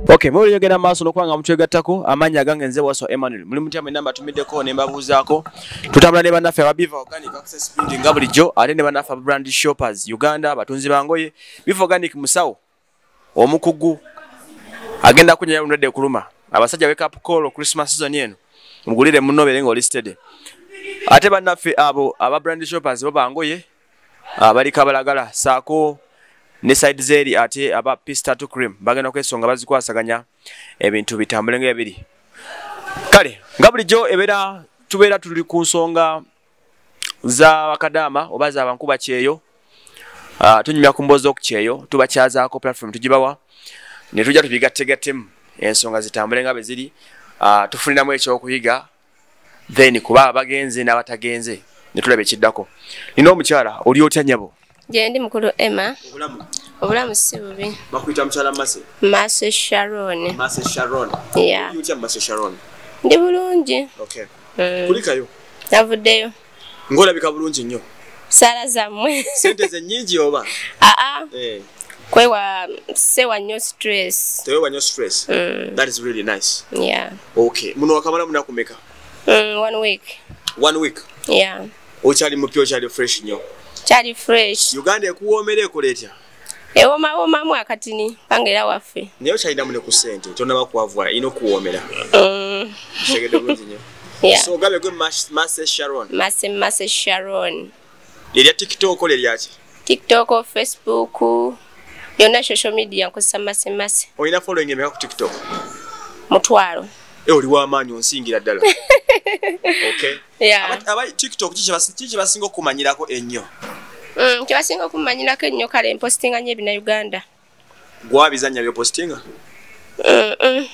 Okay, mwebale ogenda maaso n'okuba nga mutwegattako. Amannya agange nze Waso Emmanuel. Muli mutya mwenna mbatumiddeko ne mbabuuzaako. Tutambula ne bannaffe aba Biva Organic Access Building nga bulijjo, ate ne bannaffe aba Brand Shoppers Uganda, abatunzi ba ngoye. Biva Organic musawo omukugu agenda kunyonya bulwadde ekuluma. Abasajja, wake up call, Christmas season eno mugulire munno obeere ng'oli steady. Ate bannaffe abo aba Brand Shoppers bo bangoye abali Kabalagala saako ne side zeri, ate aba Peace Tattoo Cream bagenda kwesonga bazikwasaganya ebintu bitambule ng'ebiri. Kale nga bulijjo ebeera tubeera tuli ku nsonga za bakadaama oba za bankuba kyeyo. Tunyumya ku mboozi okukyeyo, tubakyazaako platform tugibawa ne tujja tubigattegattemu ensonga zitambule nga bwe ziri. Tufuniramu ekyokuyiga, then kuba abagenze n'abatagenze ne tulaba ekiddako. Nina omukyala. Oli otya, nnyabo? Gye ndi, mukulu Emma. Obulamu? Obulamu si bubi. Bakuyita mukyala Mase? Mase Sharon. Mase Sharon. Yeah. Oli otya, Mase Sharon? Ndi bulungi. Okay. Kulikayo. Navuddeyo. Ng'olabika bulungi nnyo. Saala zammwe. Sente ze nnyingi oba? Aa. Eh. Kwewa sewa nnyo stress. Tewewa nnyo stress. That is really nice. Yeah. Okay, muno wakamala munaku meka? One week. One week? Yeah. Okyali mupya, okyali fresh nnyo. Kyali fresh. Uganda ekuwoomera, ekola etya? Ewoomawomamu akatini panga era waffe. Naye okyalinamu ne ku ssente, tonnaba kwavuwala, erina okuwoomera. Kitegedde bulungi nnyo. Yeah. So gabe gwe Mase Sharon? Mase, Mase Sharon. Erya TikTok leryaki? TikTok, Facebook, yonna social media nkozesa Mase Mase. Olina following emeka ku TikTok? 100,000. E, oli w'amaanyi, onsingira ddala. Okay. Yeah. Aba TikTok kiki basinga okumanyirako ennyo? Kyebasinga okumanyirako ennyo, kale mpostinga nnyo ebinnauganda. Gwabizannya byopostinga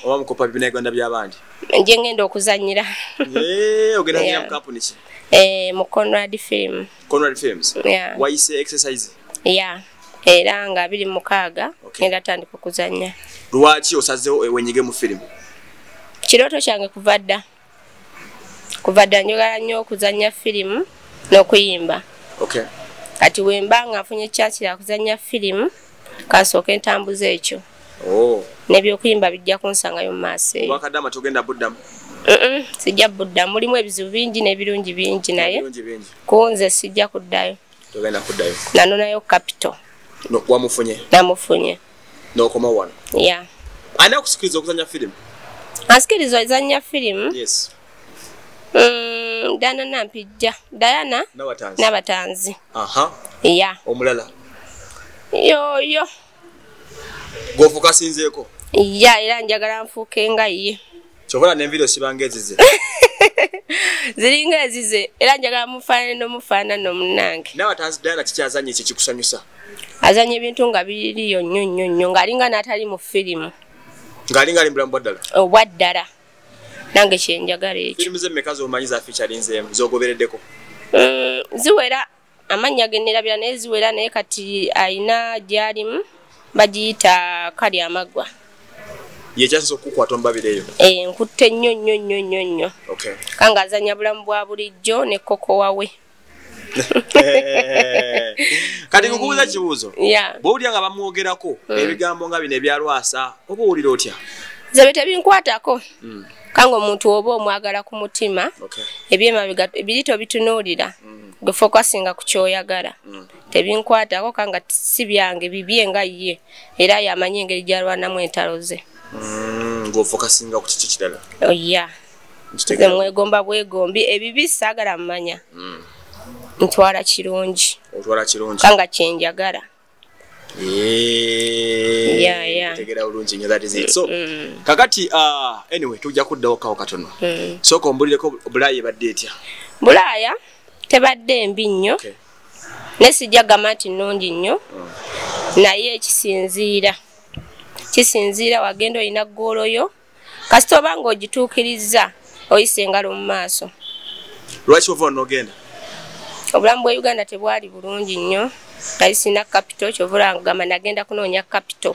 oba mukopa bibinnauganda by'abandi? Nje ngenda okuzannyira. Eh, ogenda Yeah. mu kampuni ki? Eh, mu Conrad Film. Conrad Films? Yeah. Wayise exercise? Yeah. Era nga 26 Okay. ngenda tandika okuzannya. Lwaki osazeewo wenyige mu firimu? Kirooto kyange kuva dda. Kuva dda njagala nnyo okuzannya firimu n'okuyimba. Okay. Kati wemba nga nfunye chance ya kuzannya firimu, kansooke ntambuze ekyo. Oh. N'ebyokuyimba bijja kunsangayo mu maaso eyo. Obwakadama togenda buddamu? Sijja budda, mulimu ebizibu bingi n'ebirungi bingi, naye Ebirungi bingi. kunze sijja kuddayo. Togenda kuddayo. Nanonayo capital. No, wamufunye? Namufunye. N'okoma wano? Yeah. Ani akusikiriza okuzannya firimu? Ansikiriza ozannya firimu? Yes. Diana Nampijja. Diana Nabatanzi. Nabatanzi. Aha. Yeah. Omulala? Yoyo. Gw'ofokasinzeeko? Yeah, era njagala nfuuke nga ye. Kyovola n'enviiri osibanga ezize. Ziringa ezize, era njagala mufaanane n'omufaanano munnange. Nabatanzi Diana kikyazannya ekyo kikusanyusa? Azannya ebintu nga biriyo nnyo nnyo nnyo, ng'alinga n'atali mu firimu. Ng'alinga ali mu bulamu bwa ddala. Obwa ddala. Nange kyenjagala ekyo. Firimu z'emmeka z'omanyi za featurinzeemu z'ogobereddeko? Ziwera, amannya ge nneerabira, naye ziwera. Naye kati ayina gy'alimu bagiyita Kali Amaggwa. Ye kyasinze okukukwata omubabiri eyo? Eh, nkutte nnyo nnyo nnyo nnyo nnyo. Okay. Kanga azannya bulamu bwa bulijjo ne koko wawe. Kati nkubuuza kibuuzo. Yeah. Bw'owulira nga bamwogerako ebigambo nga bino ebya Lwasa, oba owulira otya? Nze bye tebinkwatako. Kanga omuntu oba omwagala ku mutima, ebyemabega biri tobitunuulira. Gwe focusinga ku ky'oyagala. Tebinkwatako kanga si byange, bibye nga ye. Era yamanyi engeri gy'alwanamu entalo ze. Ng'ofokasinga ku kiki kirala? Oh, yeah. Nze Nkitegeera. mwegomba bwegombi, ebibi saagala mmanya. Ntwala kirungi. Otwala kirungi. Kanga kyenjagala. Yeah. Ntegeera bulungi nnyo, that is it. So kakati, anyway, tujja kuddawo kawo katono. Sooka ombulireko, Bulaaya ebadde etya? Bulaaya tebadde mbi nnyo. Okay. Ne sijja gamba nti nnungi nnyo. Naye kisinziira. Kisinziira wagenda olina goal yo. Kasita oba ng'ogituukirizza, oyisa engalo mu maaso. Lwaki ova n'ogenda? Obulamu bwe Uganda tebwali bulungi nnyo. Nali sirina capital, kyova olaba ngamba nagenda kunoonya capital.